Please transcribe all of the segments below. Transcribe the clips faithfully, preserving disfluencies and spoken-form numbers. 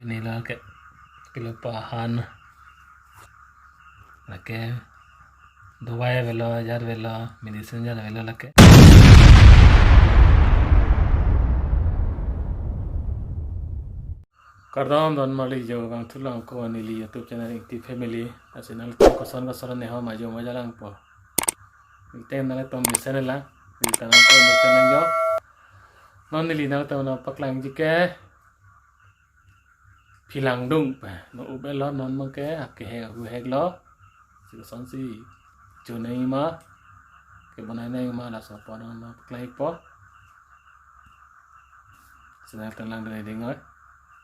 Nilo ke pilo pa han. Lake dawai avelo, jar avelo, medicine jar avelo lake. Kardom don mali jo bang thulang ko neli YouTube channel Ingti Family. Lasi nangtum koson koson ne ho majo maja lang po. Ite nangtum mesen lang. Ite nangtum mesen lang jo. Non neli nangtum nangpaklangji ke philangdung pa. Non up-etlo non abangke, akehek ahut heklo. Si kosonsi chonai ma, kebonai nai ma, laso apot non nangpaklangpo. Si nangtum lang dun ding oi.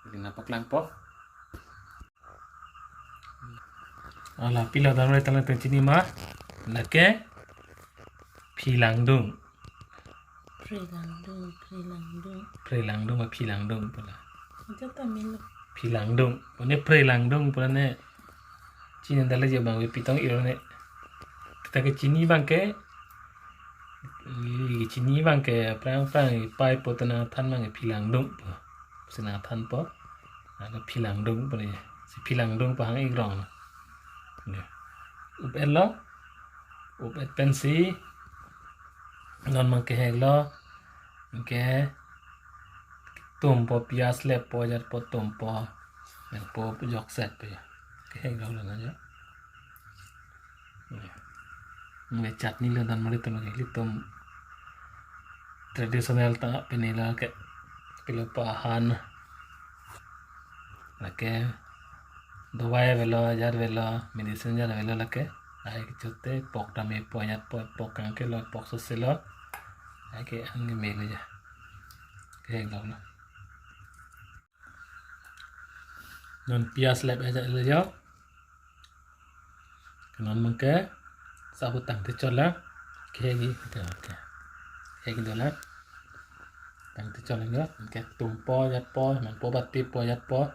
Neli nangpaklangpo. Ala pilo don mali nangtum chini ma. Lake philangdung. Philangdung, philangdung. Philangdung, philangdung pula. Aja Tamil. Philangdung. Pune philangdung pula ne. Chini dala je bang pi tong iro ne. Kita ke chini abangke. Chini abangke prang prang pai po tena than abangke philangdung po. Si nangthanpo. Lake philangdung pune. Si philangdung pa hang ikrong. Ne. Up-etlo. Up-et pensi non abangke heklo. Ke tumpo, piyas leppo, jatpo, tumpo. Nangpo jokset pe. Keheklo na jo. Ne chutney lo don mali tum ke ilitum traditional ta pine lo ke pilo pa han. Lake dawai avelo, jar avelo, medicine jar avelo lake. Ai kechote pok tame po, jatpo, pok kangke lo, pok sose lo. Ai ke ang melo ja. Keheklo na. Non piyas lep aja lo jo. Non abangke sabut tangte chotlo. Kehekji, kehekji. Kehekji dolang. Tangte chotlo jo. Ke tumpo, jatpo, nangpo, bat pipo, jatpo.